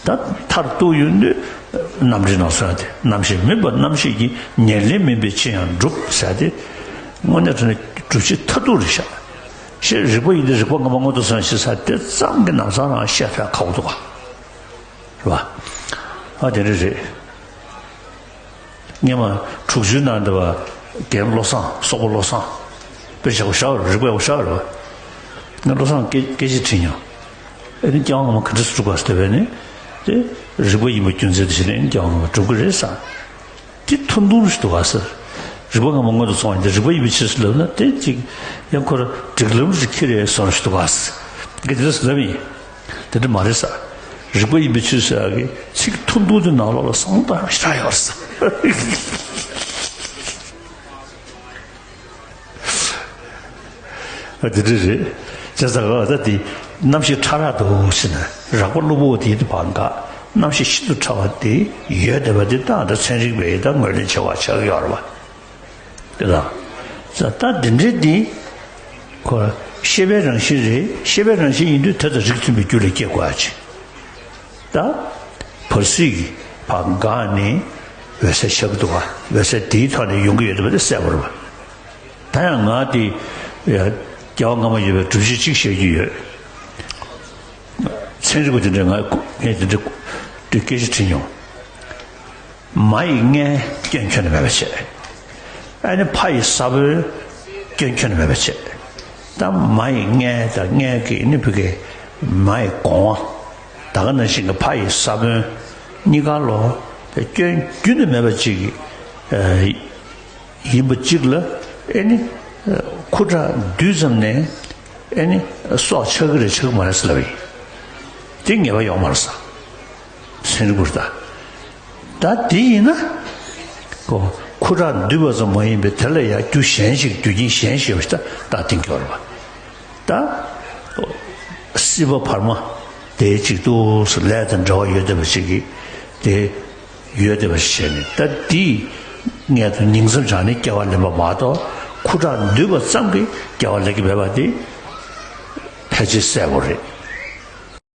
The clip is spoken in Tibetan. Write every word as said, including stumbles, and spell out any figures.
ད་མཐར་གཏུགས་ཡོང་དུས་རྣམ་འགྲེལ་ནང་གསུངས་ཏེ། རྣམ་ཤེས་མིན་པ་རྣམ་ཤེས་ཀྱི། ཉེར་ལེན་མིན་པའི་ཕྱིར་ཡང་འགྲུབ་ཟེར་ཏེ། དངོས་གནས་དྲང་གནས་སྒྲུབ་བྱེད་མཐར་ཐུག་རེད་ཤག་ཤེས་རིག་པ་ཡིན་ཏེ་རིག་པ་སྔ་མ་སྔོན་དུ་སོང་ཞེས་ཟེར་དེ་ཙམ་གྱིས་ནམ་སང་རང་བཤད་ཕན་ཁག་པོ་འདུག་ག་རེད་པ། ཨ་དེ་འདྲ་རེད། སྔོན་མ་དྲུག་ཅུའི་ནང་འདི་བ་རྒན་བློ་བཟང་། སོག་པོ་བློ་བཟང་། དཔེ་ཆ་པོ་ཞེ་དྲག་རེད། རིག་པ་ཡག་པོ་ཞེ་དྲག་རེད་པ། ངས་བློ་བཟང་སྐད་སྐད་ཆ་དྲིས་མྱོང་། ཨེ་ནི་སྐྱེ་བ་སྔ་མ་ག་འདྲ་སེ་གྲུབ་ག་ཟེར་བས་ནི། དེ་རིག་པ་ཡིན་པ་རྒྱུ་མཚན་དེ་བྱས་ནས་ཨེ་ནི་སྐྱེ་བ་སྔ་མ་གྲུབ་ཀྱི་རེད་ཟེར། དེ་ཐུང་ཐུང་ཞིག་འདུག་ག་ཟེར། རིག་པ་སྔ་མ་སྔོན་དུ་སོང་བ་ཡིན་ཏེ། རིག་པ་ཡིན་པའི་ཕྱིར་ཟེར་ལབ་ན་དེ་ཅིག་ཡང་ཁོ་ར་སྒྲིག་ལམ་ཞིག་འཁྱེར་ཡོད་བཟོ་འདྲ་ཞིག་འདུག་ག་ཟེར། ངས་དེ་འདྲ་ཟེར་ལབ་ཡིན། དེ་འདྲ་མ་རེད་ཟེར། རིག་པ་ཡིན་པའི་ཕྱིར་ཟེར་ཡག་གི་ཚིག་ཐུང་ཐུང་དེ་ནང་ལོགས་ལ་བསམ་བློ་གཏོང་ཡག་ཞེ་དྲག་ཡོད་རེད་ཟེར། ཨ་དེ་འདྲ་རེད། བྱས་ཙང་ཨ་ད་དེ་རྣམ་ཤེས་ཕྲ་རགས་འདུག་ཟེར་ན། རགས་པ་གློ་བུར་བ་དེ་དེ་བར་འགའ། རྣམ་ཤེས་ཤིན་ཏུ་ཕྲ་བ་དེ་ཡོད་བསྡད་པ་དེ་ད་ད་ཚན་རིག་པས་ད་ངོས་ལེན་བྱེད་པ་ཆགས་ཀྱི་ཡོད་རེད་པ། དེ་དང་། ད་འདི་འདྲའི་འདི་ཁོ་ཤེས་པའི་རང་བཞིན་རེད། ཤེས་པའི་རང་བཞིན་ཡིན་དུས་དེ་དང་རིགས་མཐུན་པའི་རྒྱུ་ལ་སྐྱེ་དགོས་ཡ་ཅིག་ད་བར་སྲིད་ཀྱི་བར་འགའ་ནི་འོད་གསལ་ཆགས་ཀྱི་འདུག་ག་འོད་གསལ་དེའི་ཐོག་ནས་ཡོང་གི་ཡོད་བསྡད་པ་དེ་གསལ་པོ་རེད་པ། ད་ཡང་ང་དེ་སྐྱེ་བ་སྔ་མ་ཡོད་པའི་སྒྲུབ་བྱེད་ཅིག་བཤད་རྒྱུ་ཡོད། ཚན་རིག་པ་དེ་འདྲས་ང་ངས་དེ་འདྲས་དེ་སྐད་ཆ་དྲིས་མྱོང་། མ་ཡི་མངལ་སྐྱོན་ཁྱོན་ནས་མེད་པ་བྱས། ཨ་ནི་ཕ་ཡི་ས་བོན་སྐྱོན་ཁྱོན་ནས་མེད་པ་བྱས། ད་མ་ཡི་མངལ་དང་མངལ་གྱི་ནི་བུ་གའི་མ་ཡི་སྒོ་ང་། ད་ག་ནང་བཞིན་གྱི་ཕ་ཡི་ས་བོན་གཉིས་ཀ་ལོ་སྐྱོན་རྒྱུན་དུ་མེད་པ་ཅིག་ཡིན་པ་གཅིག་ལ། ཨེ་ནི་ཁུ་ཁྲག་འདུས་ཙམ་ནས་ཨེ་ནི་སྲོག་ཆགས་ཀྱི་རེད་ཆགས་ཀྱི་མ་རེད་ཟེར་ལབ་ཡིན། དེ་ངེས་པ་ཡོད་མ་རེད་ཟེར། ཚན་རིག་པ་རེད་ད། ད་དེ་ཡིན་ན་ཁོ་ཁུ་ཁྲག་འདུས་པ་ཙམ་མ་ཡིན་པའི་དེ་ལ་ཡང་རྒྱུ་གཞན་ཞིག་རྒྱུ་རྐྱེན་གཞན་ཞིག་ཡོད་པ་ཞིག་ད་ད་གཏན་འཁེལ་བ་རེད་པ། ད་སྲིད་པ་བར་མ་དེ་གཅིག་ཏུ་ལས་དང་འབྲེལ་བ་ཡོད་བསྡད་པ་ཞིག་གིས་དེ། ཡོད་བསྡད་པ་ཞིག་བྱས་ནས། ད་འདི་མངལ་དུ་ཉིང་མཚམས་སྦྱར་ནས་སྐྱེ་བ་ལེན་པ་མ་གཏོགས། ཁུ་ཁྲག་འདུས་པ་ཙམ་གྱིས་སྐྱེ་བ་ལེན་གྱི་མེད་པ་དེ་ཕལ་ཆེར་གསལ་པོ་རེད།